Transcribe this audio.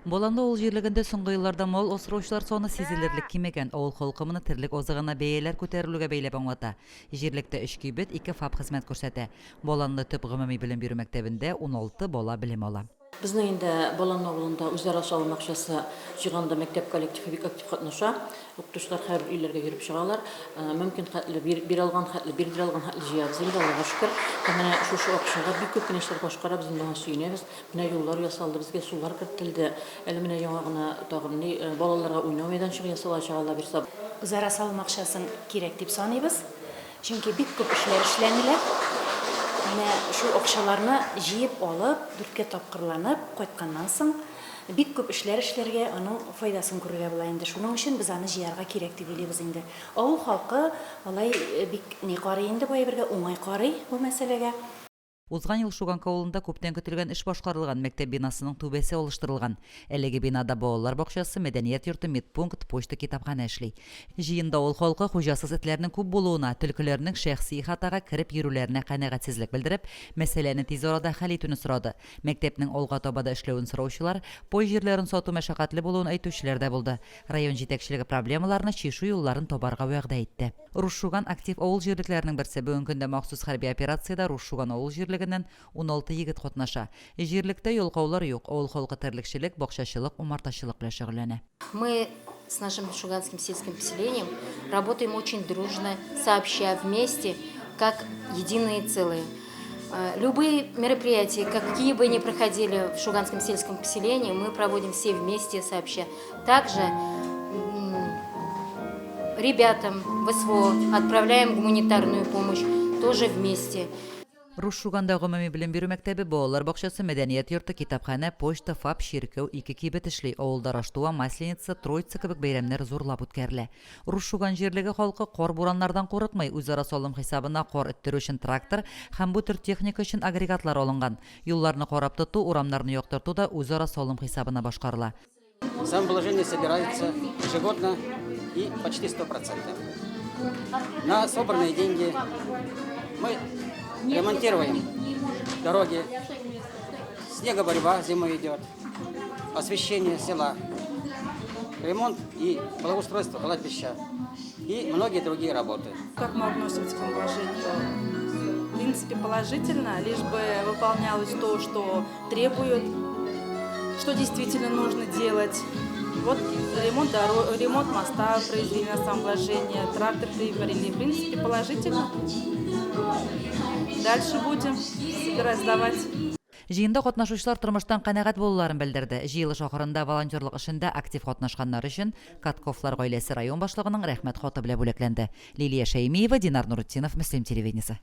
Баланлы авыл җирлегендә соңгы елларда мал асраучылар саны сизелерлек кимегән. Авыл халкы моны терлек азыгына бәяләр күтәрелүгә бәйләп аңлата. Җирлектә өч кибет, ике ФАП хезмәт күрсәтә. Баланлы төп гомуми белем бирү мәктәбендә 16 бала белем ала. Безнең инде Баланлы авылында үзара салым акчасы җыйганда мәктәп коллективы бик актив катнаша. Укытучылар һәрбер өйләргә йөреп чыгалар. Мөмкин хәтле, бирә алган хәтле, бирдерә алган хәтле җыябыз инде, Аллага шөкер. Һәм менә шушы акчага бик күп кенә эшләр башкарабыз, инде аңа сөенәбез. Менә юллар ясалды, безгә сулар кертелде. Әле менә яңа гына тагын ни, балаларга уйнау мәйданчыгы ясалачак, Алла бирса. Үзара салым акчасын кирәк дип саныйбыз. Чөнки бик күп эшләр эшләнелә. Менә шул акчаларны җыеп алып, дүрткә тапкырланып кайтканнан соң, бик күп эшләр эшләргә, аның файдасын күрергә була инде. Шуның өчен без аны җыярга кирәк дип уйлыйбыз инде. Авыл халкы алай бик ни карый инде бу әйбергә, уңай карый бу мәсьәләгә. Узган ел Шуганка авылында күптән көтелгән эш башкарылган, мәктәп бинасының түбәсе алыштырылган. Әлеге бинада балалар бакчасы, мәдәният йорты, медпункт, почта, китапханә эшли. Җыенда авыл халкы хуҗасыз этләрнең күп булуына, төлкеләрнең шәхси ихатага кереп йөрүләренә канәгатьсезлек белдереп, мәсьәләне тиз арада хәл итүне сорады. Мәктәпнең алга таба да эшләвен сораучылар, пай җирләрен сату мәшәкатьле булуын әйтүчеләр дә булды. Район җитәкчелеге проблемаларны чишү юлларын табарга вәгъдә итте. Русшуган актив авыл җирлекләренең берсе. Бүгенге көндә махсус хәрби операциядә Русшуган авыл җирлегеннән 16 егет катнаша. Җирлектә ялкаулар юк, авыл халкы терлекчелек, бакчачылык, умартачылык белән шөгыльләнә. Мы с нашим Шуганским сельским поселением работаем очень дружно, сообща, вместе, как единые целые. Любые мероприятия, какие бы ни проходили в Шуганском сельском поселении, мы проводим все вместе, сообща. Также ребятам в СВО отправляем гуманитарную помощь тоже вместе. Рус Шуганда гомуми белем бирү мәктәбе, балалар бакчасы, мәдәният йорты, китапханә, почта, ФАП, чиркәү, ике кибет эшли. Авылда Раштуа, Масленица, Троица кебек бәйрәмнәр зурлап үткәрелә. Рус Шуган җирлеге халкы кар-бураннардан курыкмый, үзара салым хисабына кар эттерү өчен трактор һәм бу төр техника өчен агрегатлар алынган. Юлларны карап тоту, урамнарны яктырту да үзара салым хисабына башкарыла. Самовложение собирается ежегодно и почти 100%. На собранные деньги мы ремонтируем дороги, снегоборьба зимой идет, освещение села, ремонт и благоустройство кладбища и многие другие работы. Как мы относимся к самовложению? В принципе, положительно, лишь бы выполнялось то, что требуют, что действительно нужно делать. Вот ремонт, ремонт моста произвели на самовложение, трактор приварили. В принципе, положительно. Дальше будем собирать, сдавать. Җыенда катнашучылар тормыштан канәгать булуларын белдерде. Җыелыш ахырында волонтерлык эшендә актив катнашканнар өчен Катковлар гаиләсе район башлыгының Рәхмәт хаты белән бүләкләнде. Лилия Шәймиева, Динар Нуретдинов, Мөслим телевидениесе.